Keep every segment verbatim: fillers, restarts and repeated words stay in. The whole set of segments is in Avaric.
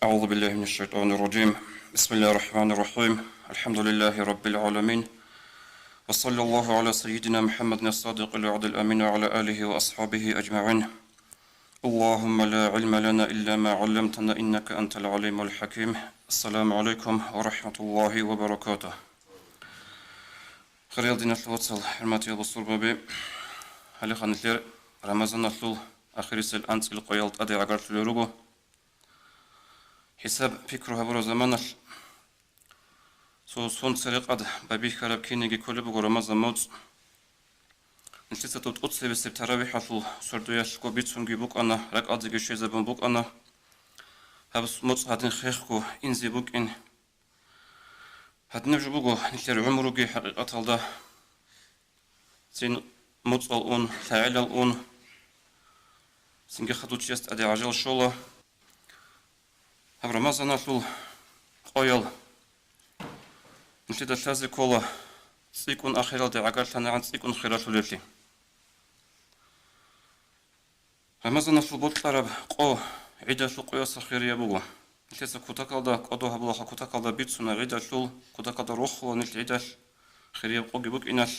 أعوذ بالله من الشيطان الرجيم. بسم الله الرحمن الرحيم. الحمد لله رب العالمين. وصلى الله على سيدنا محمد الصادق الوعد الأمين وعلى آله وأصحابه أجمعين. اللهم لا علم لنا إلا ما علمتنا إنك أنت العليم الحكيم. السلام عليكم ورحمة الله وبركاته. Хириял диналъул вацал, хӀурматиял бусурбаби, гьале нилъер Рамазаналъул ахирисел анцӀил къоял тӀаде гӀагарлъулел руго. ХӀисаб-пикру гьабураб заманалъ цо сон церекъад байбихьараб кинеги кколеб буго Рамазан моцӀ. Нилъеца тӀоцебесеб таравихӀалъул сордоялъго бицунги букӀана, ракӀалдеги щвезабун букӀана. Гьаб моцӀ гьадин хехго инзе букӀин. Гьадинаб жо буго нилъер гӀумруги хӀакъикъаталда. Цин моцӀал ун, лъагӀелал ун, цинги хадув чияс тӀаде гӀажал щола. Гьаб Рамазаналъул къоял нилъеда лъазе ккола цӀикӀкӀун ахиралде гӀагарлъанагӀан цӀикӀкӀун хиралъулеблъи. Рамазаналъул бокьараб къо гӀидалъул къоялдаса хирияб буго. Нилъеца кутакалда, кӀодо гьабулаха кутакалда бицуна гӀидалъул, кутакалда рохула нилъ гӀидалъ хирияб къоги букӀиналъ.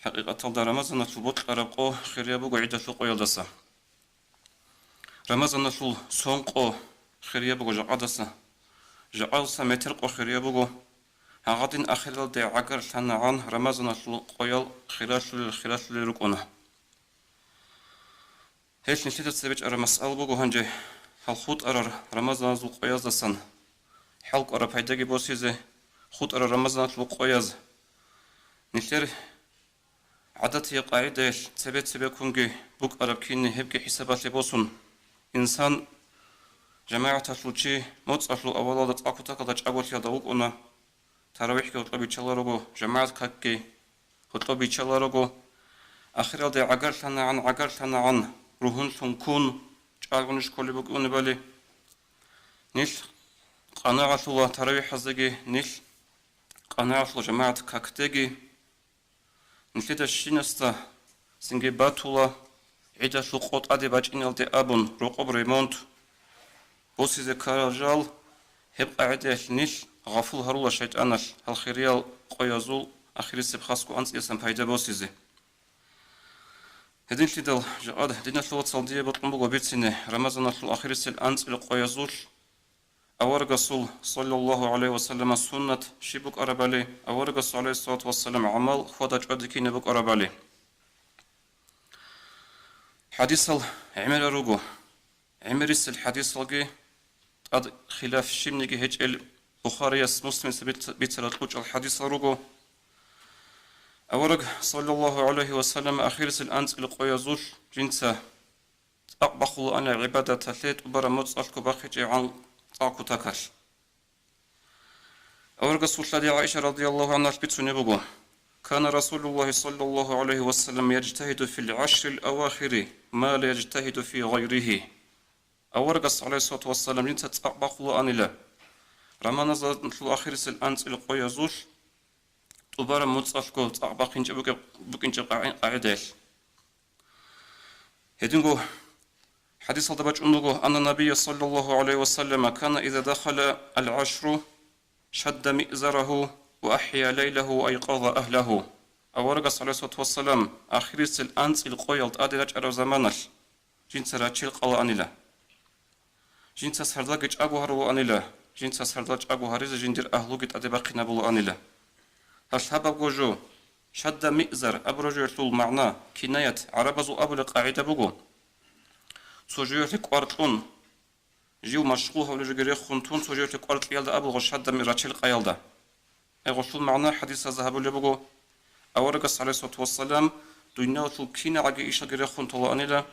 ХӀакъикъаталда Рамазаналъул бокьараб къо хирияб буго гӀидалъул къоялдаса. Рамазаналъул сон къо хирияб буго жакъадаса. Жакъадаса метер къо хирияб буго. Гьагъадин ахиралде гӀагарлъанагӀан Рамазаналъул къоял хиралъулел-хиралъулел рукӀуна. Гьелъ нилъеда цебе чӀараб масъала буго гьанже, гьал хутӀарал Рамазаналъул къояздасан хӀалкӀвараб пайдаги босизе, хутӀарал Рамазаналъул къояз нилъер гӀадатиял къагӀидаялъ цебе-цебеккунги букӀараб кине гьебги хӀисабалъе босун, инсан жамагӀаталъул чи моцӀалъул авалалда цӀакъ кутакалда чӀаголъиялда вукӀуна. ТаравихӀги гьоркьоб биччаларого, жамагӀат какги гьоркьоб биччаларого, ахиралде гӀагарлъанагӀан-гӀагарлъанагӀан ругьунлъун ккун, чӀалгӀунищ кколеб букӀунебали. Нилъ къанагӀалъула таравихӀаздеги, нилъ къанагӀалъула жамагӀат какдеги. Нилъеда щинасда цинги батула, гӀидалъул къо тӀаде бачӀиналде абун, рокъоб ремонт босизе ккарал жал, гьеб къагӀидаялъ нилъ гъафул гьарула шайтӀаналъ гьал хириял къоязул ахирисеб хасго анцӀиясан пайда босизе. Гьединлъидал жакъа, диналъул вацал, дие бокьун буго бицине Рамазаналъул ахирисел анцӀил къоязулъ аварагасул, саллаллагьу гӀалайгьи ва саллама, суннат щиб букӀарабали, аварагасул, гӀалайгьиссалату вассалам, гӀамал хьвада-чӀвади кинаб букӀарабали. ХӀадисал гӀемерал руго. ГӀемерисел хӀадисалги тӀад хилаф щибниги гьечӀел, Бухарияс, Муслимица биц-, бицарал кьучӀал хӀадисал руго. Авараг, саллаллагьу гӀалайгьи ва саллам, ахирисел анцӀил къоязулъ жинца цӀакъ бахулаана гӀибадаталъе тӀубараб моцӀалъго бахъичӀебгӀан цӀакъ кутакалъ. Аварагасул лъади ГӀайша, радияллагьу гӀангьа, бицунеб буго: «Кана Расулуллагьи, саллаллагьу гӀалайгьи ва саллам, яжтагьиду фил гӀашрил авахири ма ла яжтагьиду фи гъайригьи». Аварагас, гӀалайгьиссалату вассалам, жинца цӀакъ бахулаанила Рамазаналъул ахирисел анцӀил къоязулъ тӀубараб моцӀалъго цӀакъ бахъинчӀеб букӀеб-, букӀинчӀеб къагӀи-, къагӀидаялъ. Гьединго хӀадисалда бачӀун буго: «Анна Набия, саллаллагьу гӀалайгьи ва саллама, кана иза дахала ал-гӀашру шадда миъзарагьу ва ахӀя лайлагьу ва айкъаза агьлагьу». Аварагас, гӀалайгьиссалату вассалам, ахирисел анцӀил къоял тӀаде рачӀараб заманалъ жинца рачел къалаанила. Жинца сардалги чӀаго гьарулаанила, жинца сардал чӀаго гьаризе жиндир агьлуги тӀаде бахъинабулаанила. Гьалъ гьабабго жо, шадда миъзар абураб жоялъул магӀна, кинаят, гӀарабазул абулеб къагӀида буго: цо жоялъе кӀвар кьун, жив машгъул гьавлежиги рехун тун, цо жоялъе кӀвар кьиялда абулго шадда ми-, рачел къаялда. Гьелъул магӀна хӀадисазда гьабулеб буго: аварагас, гӀалайгьиссалату вассалам, дуниялалъул кинагӀаги ишалги рехун толаанила.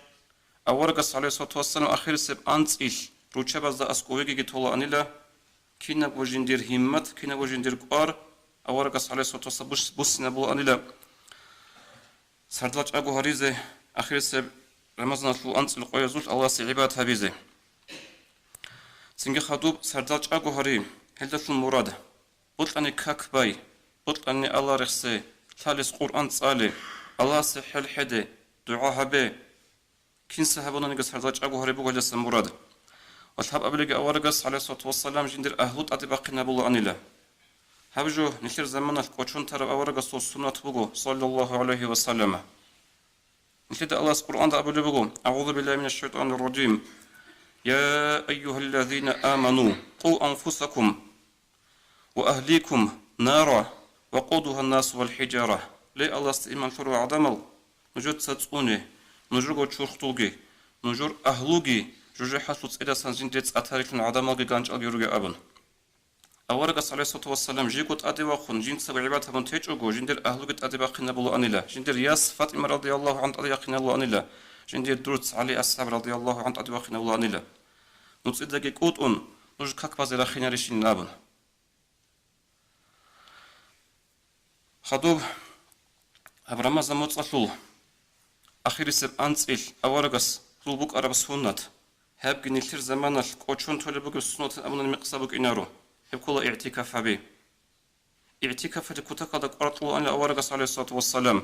Аварагас, гӀалайгьиссалату вассалам, ахирисеб анцӀил руччабазда аскӀовегиги толаанила. Кинабго жиндир гьиммат, кинабго жиндир кӀвар аварагас, гӀалайгьиссалату вассалам, бус-, буссинабулаанила сардал чӀаго гьаризе, ахирисеб Рамазаналъул анцӀил къоязулъ Аллагьасе гӀибадат гьабизе. Цинги хадуб сардал чӀаго гьари, гьелдалъун мурад: бокьани как бай, бокьани Аллагь рехсе, лъалес Къуръан цӀале, Аллагьасе хӀел хӀеде, дугӀа гьабе. Кинса гьабунаниги сардал чӀаго гьари буго гьелдасан мурад. Ва лъабабилеги аварагас, гӀалайгьиссалату вассалам, жиндир агьлу тӀаде бахъинабула анила. Гьаб жо нилъер заманалъ кӀочон тараб аварагасул суннат буго, саллаллагьу гӀалайгьи ва саллама. Нилъеда Аллагьас Къуръанда абулеб буго: «АгӀузу биллагьи минаш шайтанир ражим. Я айюгьаллазина аману, къу анфусакум ва агьликум нара, вакъудугьан-насу вал хӀижара». Ле, Аллагьасда иман лъурал гӀадамал, нужеца цӀуне, нужерго чурхдулги, нужер агьлуги жужахӀалъул цӀерасан жиндие цӀа тарилъун гӀадамалги ганчӀалги ругел абун. Аварагас, гӀалайгьиссалату вассалам, жего тӀаде вахъун, жинцаго гӀибадат гьабун течӀого, жиндир агьлуги тӀаде бахъинабула анила, жиндир яс ФатӀима, радияллагьу гӀангьа, тӀаде вахъинабула анила, жиндир дурц ГӀали асхӀаб, радияллагьу гӀангьу, тӀаде вахъинабула анила. НуцӀидаги кӀутӀун, нуж как базе рахинарищин абун. Хадуб, гьаб Рамазан моцӀалъул ахирисеб анцӀил аварагасул букӀараб суннат, гьабги нилъер заманалъ кӀочон толеб бугеб суннатан абуни мекъса букӀинаро, гьеб ккола игӀтикаф гьаби. ИгӀтикафалъе кутакалда кӀвар кьолаанила аварагас, гӀалайгьиссалату вассалам.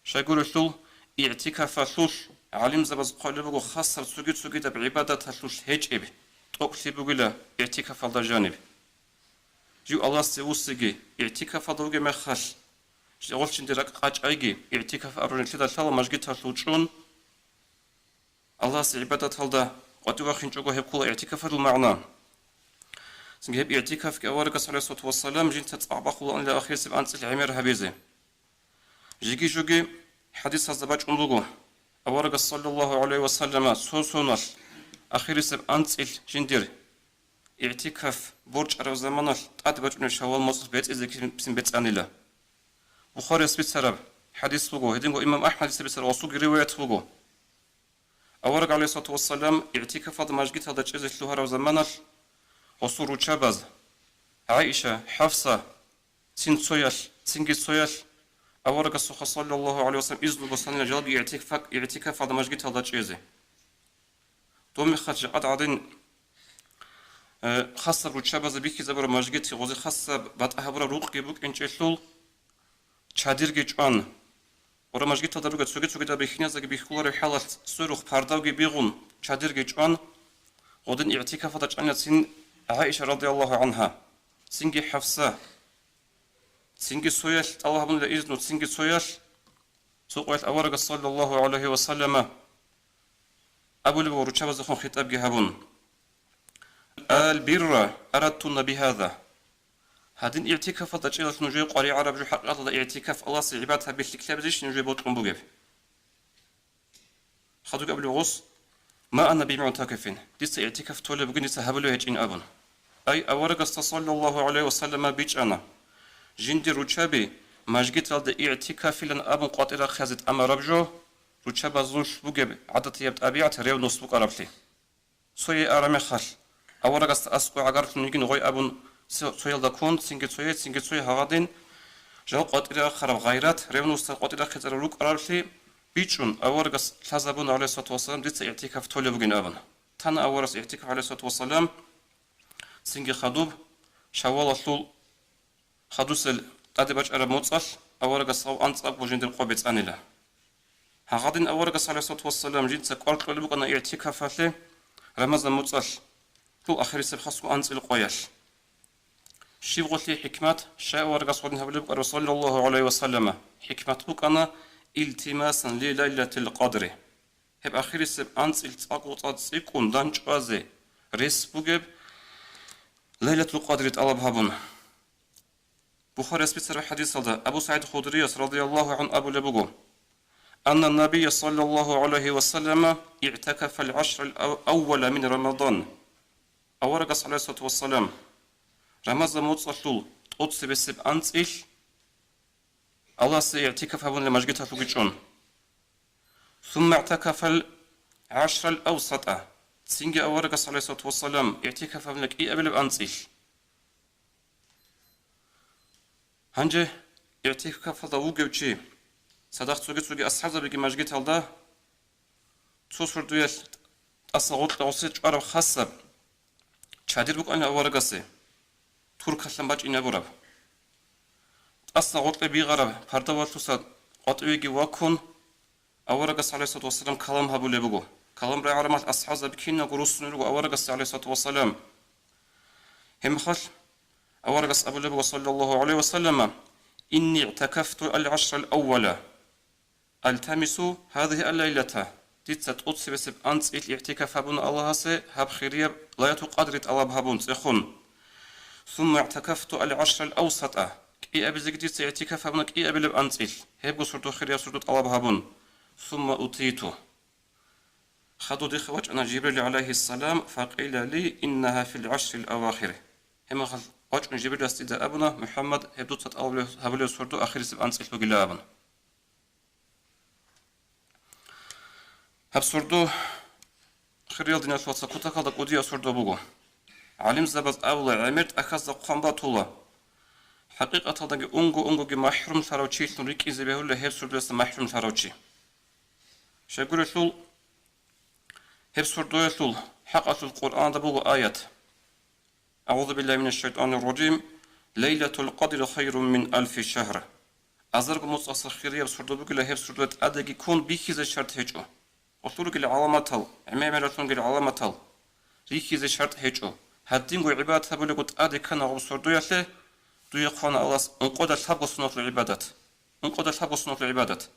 Щайгурелъул, игӀтикафалъулъ гӀалимзабаз хъвалеб буго хасаб цоги-цогидаб гӀибадаталъулъ гьечӀеб тӀокӀлъи бугила игӀтикафалда жаниб. Жив Аллагьасде вуссиги, игӀтикафалда вугеб мехалъ, жагъулчинде ракӀ къачӀайги, игӀтикаф абураб нилъеда лъала мажгиталъув чӀун, Аллагьасе гӀибадаталда къватӀив вахинчӀого гьеб ккола игӀтикафалъул магӀна. Цинги гьеб игӀтикафги аварагас, гӀалайгьиссалату вассалам, жинца цӀакъ бахъулаанила ахирисеб анцӀил гӀемер гьабизе. Жеги-жоги хӀадисазда бачӀун буго, аварагас, саллаллагьу гӀалайгьи ва саллама, цо соналъ ахирисеб анцӀил жиндир игӀтикаф борчӀараб заманалъ тӀад бачӀунеб шаввал моцӀалъ бецӀизе кин-, кин бецӀанила. Бухарияс бицараб хӀадис буго, гьединго имам АхӀмадица бицараб гъосулги риваят буго. Авараг, гӀалайгьиссалату вассалам, игӀтикафалда мажгиталда чӀезе лъугьараб заманалъ, гъосул руччабаз, ГӀаиша, ХӀафса, цин цоялъ, цинги цоялъ, аварагасухъа, саллаллагьу гӀалайгьи ва саллам, изну босанила жалги игӀтикаф-, игӀтикафалда мажгиталда чӀезе. Доб мехалъ жакъа гӀадин, э, хасаб руччабазе бихьизабураб мажгитги гъозе хасаб батӀа гьабураб рукъги букӀинчӀелъул, чадирги чӀван, гъура мажгиталда ругел цоги-цогидал бихьиназдаги бихьулареб хӀалалъ сверухъ пардавги бигъун, чадирги чӀван, гъодин игӀтикафалда чӀанила цин ГӀаиша радияллагьу гӀангьа, цинги ХӀафса, цинги цоялъ тӀалаб гьабунила изну, цинги цоялъ, цо къоялъ аварагас, саллаллагьу гӀалайгьи ва саллама, абулеб буго руччабаздехун хитӀабги гьабун: «Ал бирра арадтунна бигьаза». Гьадин игӀтикафалда чӀезалъ нужее къваригӀараб жо хӀакъикъаталда игӀтикаф Аллагьасе гӀибадат гьабизе лъикӀлъабизейищ нужее бокьун бугеб? Хадубги абулеб гъос: «Ма ана бимугӀтакифин, дица игӀтикаф толеб бугин, дица гьабулев гьечӀин», – абун. Ай, аварагасда, саллаллагьу гӀалайгьи ва саллама, бичӀчӀана, жиндир руччаби мажгиталда игӀтикафилан абун къватӀирахъизе тӀамараб жо, руччабазулъ бугеб гӀадатияб тӀабигӀат ревность букӀараблъи. Цое араб мехалъ, аварагасда аскӀов гӀагарлъун йигин гъой абун, цо-, цоялда ккун, цинги цое, цинги цое гьагъадин, жал къватӀирахъараб гъайрат, ревностьда къватӀирахъинараб рукӀараблъи бичӀчӀун, аварагас лъазабуна, гӀалайгьиссалату вассалам, дица игӀтикаф толеб бугин абун. Тана аварагас игӀтикаф, гӀалайгьиссалату вассалам, цинги хадуб, шаввалалъул хадусел тӀаде бачӀараб моцӀалъ аварагас гьав анцӀабго жиндир къо бецӀанила. Гьагъадин аварагас, гӀалайгьиссалату вассалам, жинца кӀвар кьолеб букӀана игӀтикафалъе Рамазан моцӀалъул ахирисеб хасго анцӀил къоялъ. Щиб гъолъие хӀикмат, щай аварагас гъодин гьабулеб букӀараб, саллаллагьу гӀалайгьи ва саллама? ХӀикмат букӀана: «Илтимасан ли лайлатил къадри». Гьеб ахирисеб анцӀил цӀакъ-цӀакъ цӀикӀкӀун дандчӀвазе рес бугеб Лайлатул Къадри тӀалаб гьабун. Бухарияс бицараб хӀадисалда Абу СагӀид Худрияс радияллагьу гӀангьу абулеб буго: «Анна Набия саллаллагьу гӀалайгьи ва саллама игӀтакафал гӀашрал ав-, аввала мин Рамадан». Аварагас, гӀалайгьиссалату вассалам, Рамазан моцӀалъул тӀоцебесеб анцӀил Аллагьасе игӀтикаф гьабунила мажгиталъуги чӀун. «Сумма игӀтакафал гӀашрал авсата». Цинги аварагас, гӀалайгьиссалату вассалам, игӀтикаф гьабунила кӀиабилеб анцӀил. Гьанже игӀтикафалда вугев чи, цадахъ цоги-цоги асхӀабзабиги мажгиталда, цо сордоялъ тӀаса гъоркье гъосе чӀвараб хасаб чадир букӀана аварагасе, туркалъан бачӀинабураб. ТӀаса гъоркье бигъараб пардавалъуса къватӀивеги ваккун, аварагас, гӀалайгьиссалату вассалам, калам гьабулеб буго. Калам рагӀараб мехалъ асхӀабзаби киналго руссун руго аварагасда, гӀалайгьиссалату вассалам. Гьеб мехалъ аварагас абулеб буго, саллаллагьу гӀалайгьи ва саллама: «Инни игӀтакафту ал-гӀашрал аввала». «Альтамису гьадигьи аллайлата», дица тӀоцебесеб анцӀил игӀтикаф гьабуна Аллагьасе, гьаб хирияб Лайлатул Къадри тӀалаб гьабун цӀехун. «Сумма игӀтакафту ал-гӀашрал авсата», кӀиабизеги дица игӀтикаф гьабуна кӀиабилеб анцӀил, гьебго сордо хирияб сордо тӀалаб гьабун. «Сумма утиту». Хадуб дихъе вачӀана Жибрил гӀалайгьиссалам, «факъила ли иннагьа фил гӀашрил авахир». Гьеб мехалъ вачӀун Жибрилас дида абуна: «МухӀаммад, гьеб дуца тӀалаб гьабулеб сордо ахирисеб анцӀил бугила», – абун. Гьаб сордо, хириял диналъул вацал, кутакалда кӀудияб сордо буго. ГӀалимзабаз абула, гӀемер тӀахьазда хъван батула. ХӀакъикъаталдаги унго-унгоги махӀрумлъарав чилъун рикӀкӀине бегьула гьеб сордоялъа махӀрумлъарав чи. Щайгурелъул, гьеб сордоялъул хӀакъалъулъ Къуръанда буго аят: «АгӀузу биллагьи минаш шайтӀанир ражим. Лайлатул къадри хайрун мин алфи шагьр». Азарго моцӀалъа хирияб сордо бугила гьеб сордоялъ тӀадеги ккун бихьизе шартӀ гьечӀо. Гъолъул ругел гӀаламатал, гӀемер-гӀемерлъун ругел гӀаламатал, рихьизе шартӀ гьечӀо. Гьадинго гӀибадат гьабулего тӀаде ккана гъаб сордоялъе, дуе хъвана Аллагьас ункъоялда лъабго соналъул гӀибадат. Ункъоялда лъабго соналъул гӀибадат.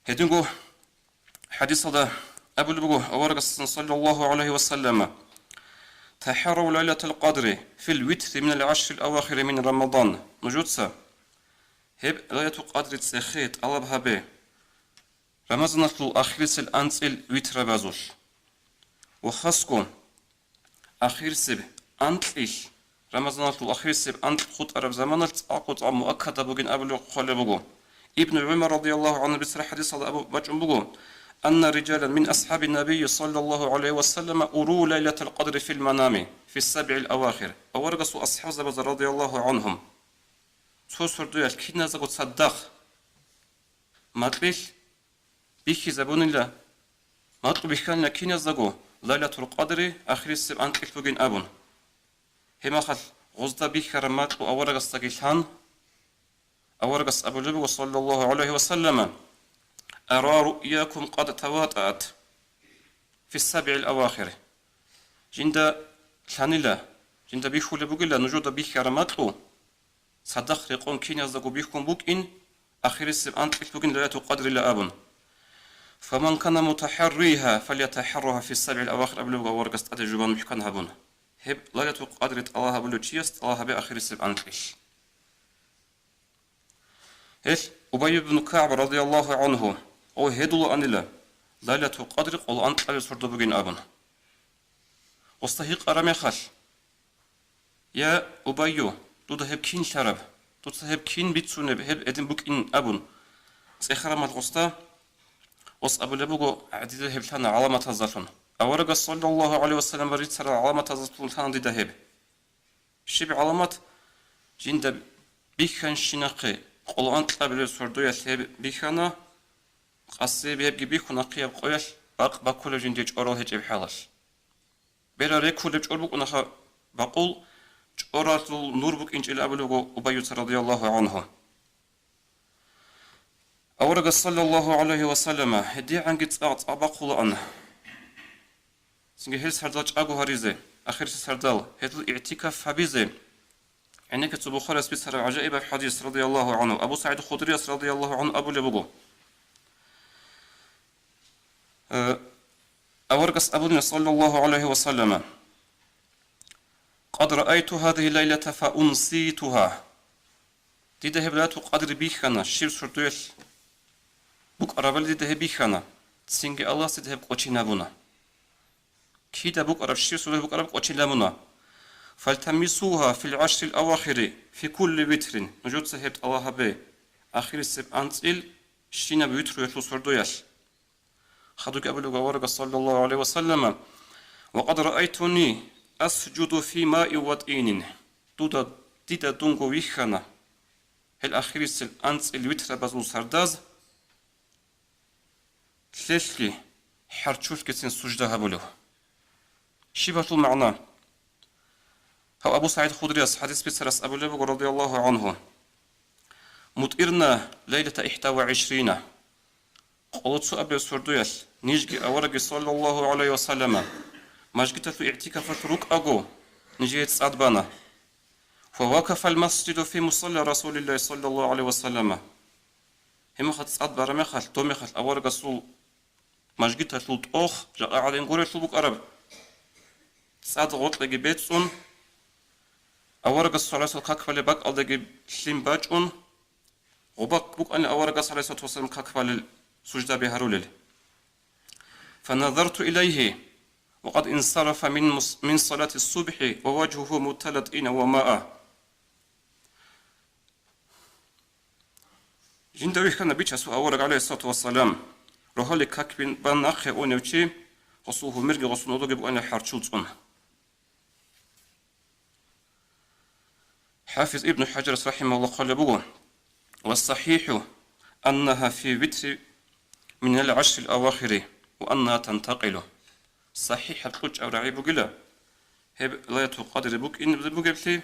Гьединго хӀадисалда абулеб буго аварагасдасан, саллаллагьу гӀалайгьи ва саллама: «ТахӀаррав лайлатал къадри фил витри минал гӀашрил авахири мин Рамадан». Нужеца гьеб Лайлатул Къадри цӀехе, тӀалаб гьабе Рамазаналъул ахирисел анцӀил витрабазулъ. Ва хасго ахирисеб анкьилъ, Рамазаналъул ахирисеб анкь хутӀараб заманалъ цӀакъго-цӀакъ муаккадаб бугин абулеб хъвалеб буго. Ибну ГӀумар радияллагьу гӀангьу бицараб хӀадисалда абу-, бачӀун буго: «Анна риджалан мин асхӀаби набийи саллаллагьу гӀалайгьи ва саллама уру лайлатал къадри фил манами фи сабгӀил авахир». Аварагасул асхӀабзабазда радияллагьу гӀангьум цо сордоялъ киназдаго цадахъ макьилъ бихьизабунила, макьу бихьанила киназдаго Лайлатул Къадри ахирисеб анкьилъ бугин абун. Гьеб мехалъ гъозда бихьараб макьу аварагасдаги лъан, аварагас абулеб буго, саллаллагьу гӀалайгьи ва саллама: «Ара руъякум къад таватӀаат фи сабгӀил авахир». Жинда лъанила, жинда бихьулеб бугила нужеда бихьараб макьу, цадахъ рекъон киназдаго бихьун букӀин, ахирисеб анкьилъ бугин Лайлатул Къадрила абун. «Фаман кана мутахӀарригьа, фалятахӀаррагьа фи сабгӀил авахир», абулеб буго аварагас тӀаде жубан мухӀкан гьабун. Гьеб Лайлатул Къадри тӀалаб гьабулев чияс тӀалаб гьабе ахирисеб анкьилъ. Гьелъ Убай ибн КагӀб радияллагьу гӀангьу, гъов гьедулаанила, Лайлатул Къадри къоло анкьабилеб сордо бугин абун. Гъосда гьикъараб мехалъ: «Я Убайю, дуда гьеб кин лъараб? Дуца гьеб кин бицунеб, гьеб гьедин букӀин?» абун цӀехараб мехалъ гъосда, гъос абулеб буго: «ГӀадида гьеб лъана гӀаламатаздалъун». Аварагас, саллаллагьу гӀалайгьи ва саллам, рицарал гӀаламатаздалъун лъана дида гьеб. Щиб гӀаламат? Жинда бихьанщинахъе къоло анкьабилеб сордоялъ гьеб бихьана, къаси гьебги бихьун ахъияб къоялъ бакъ баккулеб жиндие чӀорал гьечӀеб хӀалалъ. Берал реккулеб чӀор букӀунаха бакъул, чӀоралъул нур букӀинчӀила абулеб буго Убайюца радияллагьу гӀангьу. Аварагас, саллаллагьу гӀалайгьи ва саллама, гьедигӀанги цӀакъ-цӀакъ бахъулаан. Цинги гьел сардал чӀаго гьаризе, ахирисел сардал, гьезул игӀтикаф гьабизе. ГӀенекке цо Бухарияс бицараб гӀажаибаб хӀадис, радияллагьу гӀангьу, Абу СагӀид Худрияс радияллагьу гӀангьу абулеб буго. Э, аварагас абуна, саллаллагьу гӀалайгьи ва саллама: «Къад раайту гьадигьи лайлата фа унситугьа». Дида гьеб Лайлатул Къадри бихьана, щиб сордоялъ букӀарабали дида гьеб бихьана, цинги Аллагьас дида гьеб кӀочинабуна. Кида букӀараб, щиб сордоялъ букӀараб кӀочинабуна. «Фальтамисугьа фил гӀашрил авахири фи кулли витрин», нужеца гьеб тӀалаб гьабе ахирисеб анцӀил щинаб витруялъул сордоялъ. Хадубги абулеб буго аварагас, саллаллагьу гӀалайгьи ва саллама: «Ва къад раайтуни асжуду фи маин ва тӀинин». Дуда, дида дунго вихьана гьел ахирисел анцӀил витрабазул сардаз лъелъги хӀарччулъгицин сужда гьабулев. Щиб гьалъул магӀна? Гьав Абу СагӀид Худрияс хӀадис бицарас абулеб буго, радияллагьу гӀангьу: «МутӀирна лайлата ихӀда ва гӀишрина». Къоло цо абе сордоялъ, нижги аварагги саллаллагьу гӀалайгьи ва саллама мажгиталъул игӀтикафалъ рукӀаго, нижее цӀад бана. Фавакафал масжиду фи мусалла Расулиллагьи саллаллагьу гӀалайгьи ва саллама. Гьеб мехалъ цӀад бараб мехалъ, доб мехалъ аварагасул мажгиталъул тӀох жакъа гӀадин гурелъул букӀараб. ЦӀад гъоркьеги бецӀцӀун, аварагас саллаллагьу гӀалайгьи ва саллам как балеб бакӀалдаги лъим бачӀун, гъоб бакӀ букӀана аварагас гӀалайгьи ссалату вассалам как балел суждаби гьарулел. Фаназарту илайгьи, ва къад инсарафа мин мус-, мин салати ссубхӀи ва важгьугьу мубталан тӀинан ва маан. Жинда вихьана бичасул авараг, гӀалайгьи ссалату вассалам, рогьалил как бан нахъе унев чи, гъосул гьумерги гъосул нодоги букӀана хӀарчул цӀун. ХӀафиз Ибн ХӀажарас рахӀимагьуллагь хъвалеб буго: «Ва сахӀихӀу аннагьа фи витри минал гӀашрил авахири ва аннагьа тантакъилу». СахӀихӀаб кьучӀаб рагӀи бугила, гьеб Лайлатул Къадри букӀин бугеблъи,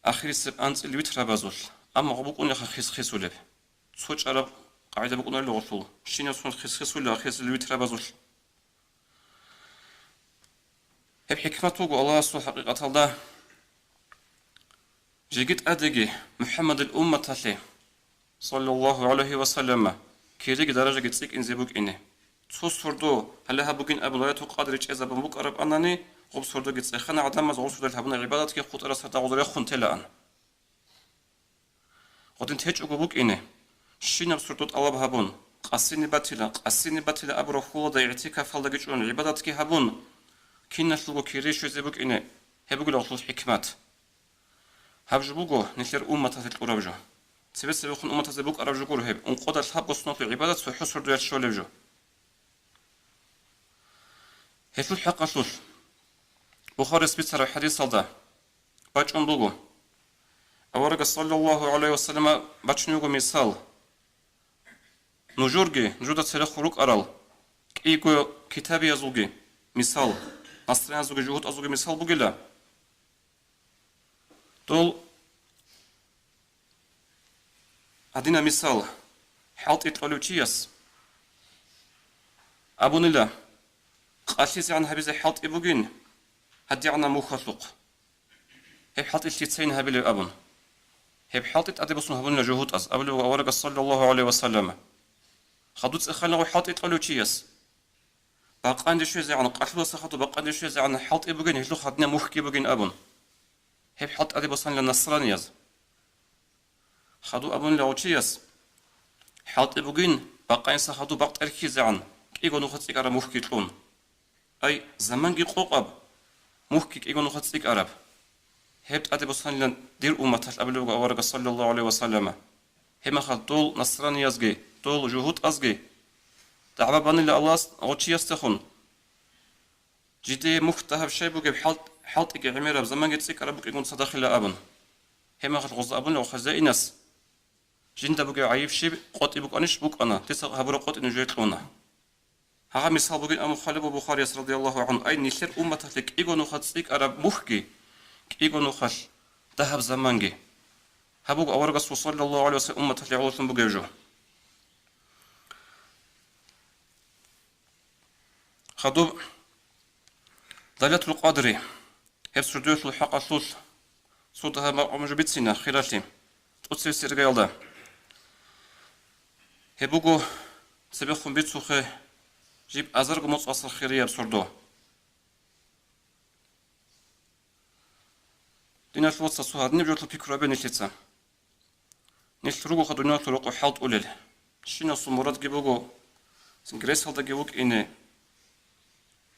ахирисеб анцӀил витрабазулъ, амма гъо букӀунеха хис-хисулеб. Цо чӀараб къагӀида букӀунарила гъолъул, щинаб сунат хис-хисулеб ахирисел витрабазулъ. Гьеб хӀикмат буго Аллагьасул хӀакъикъаталда. Жеги тӀадеги МухӀаммадил умматалъе, саллаллагьу гӀалайгьи ва саллама, кириги даражаги цӀикӀкӀинзе букӀине. Цо сордо, гьале гьаб бугин абун, Лайлатул Къадри чӀезабун букӀараб анани, гъоб сордоги цӀехана гӀадамаз, гъоб сордоялъ гьабуна гӀибадатги хутӀарасда гъозул рехун телаан. Гъодин течӀого букӀине, щинаб сордо тӀалаб гьабун, къасине батила, къасине батила абураб хьулалда игӀтикафалдаги чӀун гӀибадатги гьабун, киналъулго кири щвезе букӀине, гьеб бугила гъолъул хӀикмат. Гьаб жо буго нилъер умматалъе кьураб жо. Цебе-цебехун умматазе букӀараб жо гуро гьеб, ункъоялда лъабго сунатул гӀибадат цохӀо сордоялъ щолеб жо. Гьелъул хӀакъалъулъ Бухарияс бицараб хӀадисалда бачӀун буго, аварагас, саллаллагьу гӀалайгьи ва саллама, бачун буго мисал. Нужерги, нужеда церехъ рукӀарал кӀиго китабиязулги мисал, насраниязулги жугьутӀазулги мисал бугила. Дол гьадинаб мисал: хӀалтӀи кьолев чияс абунила, къалъизегӀан гьабизе хӀалтӀи бугин гьадигӀанаб мухьалъухъ. Гьеб хӀалтӀи лъицайин гьабилеб абун. Гьеб хӀалтӀи тӀаде босун гьабунила жугьутӀаз, абулеб буго аварагас, саллаллагьу гӀалайгьи ва саллама. Хадуб цӀеханила гъо хӀалтӀи кьолев чияс. Бакъанде щвезегӀан, къалъуласа хадуб бакъанде щвезегӀан хӀалтӀи бугин, гьелъухъ гьадинаб мухьги бугин абун. Гьеб хӀалтӀи тӀаде босанила насраниязул. Хадуб абунила гъо чияс, хӀалтӀи бугин, бакъанаса хадуб бакъ тӀерхьизегӀан, кӀиго нухалъ цӀикӀкӀараб мухьги кьун. Ай, заманги къокъаб, мухьги кӀиго нухалъ цӀикӀкӀараб. Гьеб тӀаде босанила дир умматалъ, абулеб буго аварагас, саллаллагьу гӀалайгьи ва саллама. Гьеб мехалъ дол насраниязги, дол жугьутӀазги дагӀба банила Аллагьас гъо чиясдехун. Жидее мухь дагьаб щай бугеб, хӀалт-, хӀалтӀиги гӀемераб, заманги цӀикӀкӀараб букӀигун цадахъила абун. Гьеб мехалъ гъоза абунила хазаинас, жинда бугеб гӀайиб щиб къотӀи букӀанищ? БукӀана, дица гьабураб къотӀи нужее кьуна. Гьагъа мисал бугин абун хъвалеб буго Бухарияс, радияллагьу гӀангьу, ай, нилъер умматалъе кӀиго нухалъ цӀикӀкӀараб мухьги, кӀиго нухалъ дагьаб заманги. Гьаб буго аварагасул, саллаллагьу гӀалайгьи ва саллам, умматалъе гӀололъун бугеб жо. Хадуб Лайлатул Къадри, гьеб сордоялъул хӀакъалъулъ цо дагьаб макъ жо бицина хиралъи, тӀоцебесеб иргаялда. Гьеб буго цебехун бицухъе жиб азарго моцӀалъул хирияб сордо. Диналъул вацал, цо гьадинаб жоялъул пикру гьабе нилъеца. Нилъ ругоха дуниялалъул рокъоб хӀалтӀулел. Щинасул мурадги буго, гресалдаги вукӀине,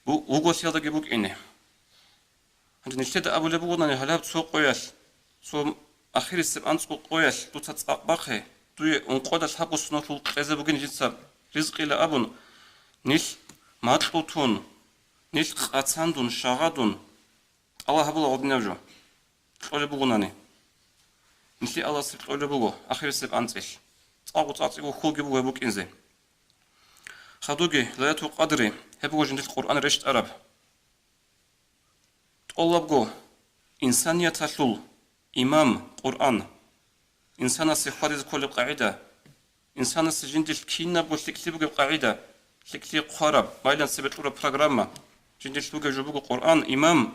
ву-, вуголъиялдаги букӀине. Гьанже нилъеда абулеб бугонани гьалаб цо къоялъ, цо ахирисеб анцӀго къоялъ дуца цӀакъ бахъе, дуе ункъоялда лъабго сунатул кьезе бугин жинца ризкъила абун, нилъ макьу тун, нилъ къацандун, шагъадун, тӀалаб гьабула гъодинаб жо. Кьолеб бугонани. Нилъее Аллагьас кьолеб буго ахирисеб анцӀил. ЦӀакъго цӀакъго хьулги буго гьеб букӀинзе. Хадубги, Лайлатул Къадри, гьеб буго жиндилъ Къуръан рещтӀараб. ТӀолабго, инсанияталъул имам Къуръан. Инсанасе хьвадизе кколеб къагӀида. Инсанасе жиндилъ кинабго лъикӀлъи бугеб къагӀида, лъикӀлъи хъвараб, майлан цебе кьураб программа, жиндилъ бугеб жо буго Къуръан, иман.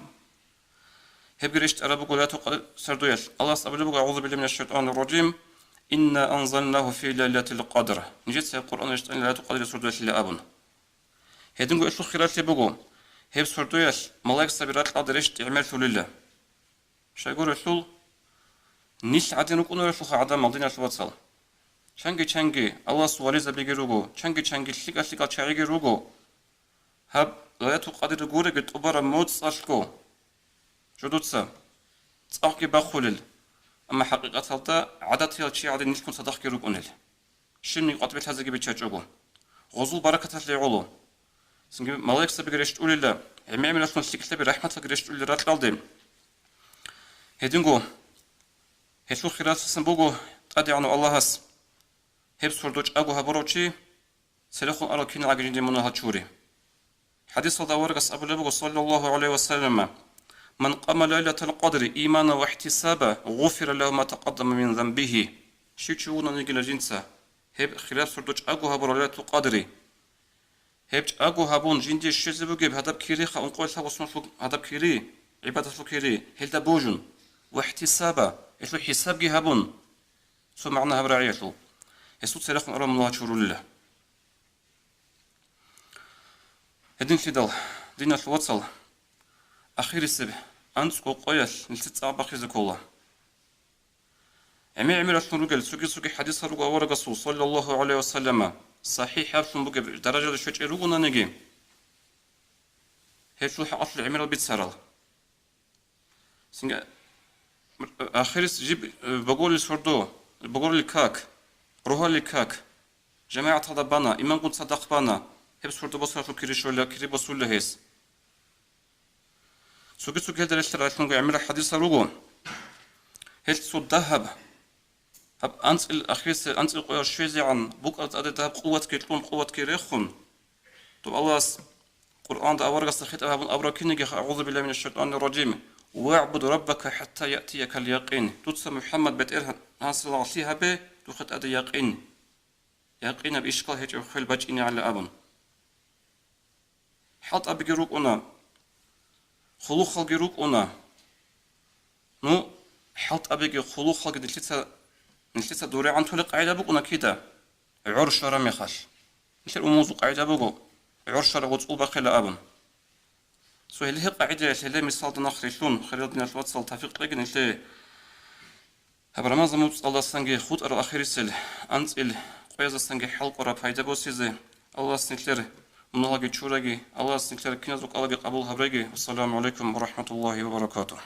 Гьебги рещтӀараб буго Лайлатул Къадр сордоялъ. Аллагьас абулеб буго: «АгӀузу биллагьи минаш шайтанир ражим. Инна анзалнагьу фи лайлатил къадр». Нижеца гьеб Къуръан рещтӀана Лайлатул Къадри сордоялъила абун. Гьединго гьелъул хиралъи буго, гьеб сордоялъ малаикзаби ракьалде рещтӀи гӀемерлъулила. Щайгурелъул, нилъ гӀадин рукӀунарелъулха гӀадамал, диналъул вацал. Чанги-чанги Аллагьасул вализабиги руго, чанги-чанги лъикӀал-лъикӀал чагӀиги руго. Гьаб Лайлатул Къадр гуреги тӀубараб моцӀалъго жо дуца цӀакъги бахъулел, амма хӀакъикъаталда гӀадатиял чи гӀадин нилъгун цадахъги рукӀунел. Щибниги къватӀбелъазеги биччачӀого. Гъозул баракаталъе гӀоло. Цинги малаикзабиги рещтӀулила, гӀемер-гӀемералъун лъикӀлъаби рахӀматалги рещтӀулел ракьалде. Гьединго, гьелъул хиралъасан буго ТӀадегӀанав Аллагьас гьеб сордо чӀаго гьабурав чи, церехун арал киналги жиндие мунагьал чури. ХӀадисалда аварагас абулеб буго, саллаллагьу гӀалайгьи ва саллама: «Ман къама лайлатал къадри иманан ва ихтисаба, гъуфира лагьу ма такъаддама мин занбигьи». Щив чи вугониги жинца гьеб хираб сордо чӀаго гьабурав Лайлатул Къадри, гьеб чӀаго гьабун, жиндие щвезе бугеб гьадаб кириха, ункъоялъ гьаб гъосулъул гьадаб кири, гӀибадаталъул кири, гьелда божун, ва ихтисаба, гьелъул хӀисабги гьабун, цо магӀна гьаб рагӀиялъул, гьесул церехун арал мунагьал чурулила. Гьединлъидал, диналъул вацал, ахирисеб анцӀго къоялъ нилъер цӀакъ бахъизе ккола. ГӀемер-гӀемералъун ругел цоги-цоги хӀадисал руго аварагасул, саллаллагьу гӀалайгьи ва саллама, сахӀихӀаблъун бугеб даражаялда щвечӀел ругонаниги, гьелъул хӀакъалъулъ гӀемерал бицарал. Цинги ахирис жиб, э, богорил сордо, богорил как, рогьалил как, жамагӀаталда бана, имамгун цадахъ бана, гьеб сордо босаралъул кири щола, кири босула гьес. Цоги-цоги гьелда релълъаралъунго гӀемерал хӀадисал руго. Гьелъ цо дагьаб, гьаб анцӀил ахирисел анцӀил къоял щвезегӀан букӀараб тӀаде дагьаб къуватги кьун, къуватги рехун, доб Аллагьас Къуръанда аварагасда хитӀаб гьабун абураб кинигиха: «АгӀузу биллагьи минаш шайтанир ражим. ВагӀбуд раббака хӀатта яътиякал якъин». Дуца, МухӀаммад, БетӀергьанасда лагълъи гьабе, духъе тӀаде якъин. Якъинаб ишкал гьечӀеб хвел бачӀинегӀанилан абун. ХӀалтӀабиги рукӀуна, хъулухъалги рукӀуна. Ну, хӀалтӀабиги хъулухъалги нилъеца, нилъеца дурегӀан толеб къагӀида букӀуна кида? ГӀор щвараб мехалъ. Нилъер умумузул къагӀида буго, гӀор щвараб гъоцӀул бахъила абун. Цо гьеле гьеб къагӀидаялъ, гьеле мисалда нахърилълъун, хириял диналъул вацал, тавфикъ кьеги нилъее. Гьаб Рамазан муцӀалдасанги хутӀарал ахирисел анцӀил къоязасанги хӀалкӀвараб пайда босизе. Аллагьас нилъер мунагьалги чураги, Аллагьас нилъер киназул кӀалаги къабул гьабураги. Ассаламу гӀалайкум ва рахӀматуллагьи ва баракатугь.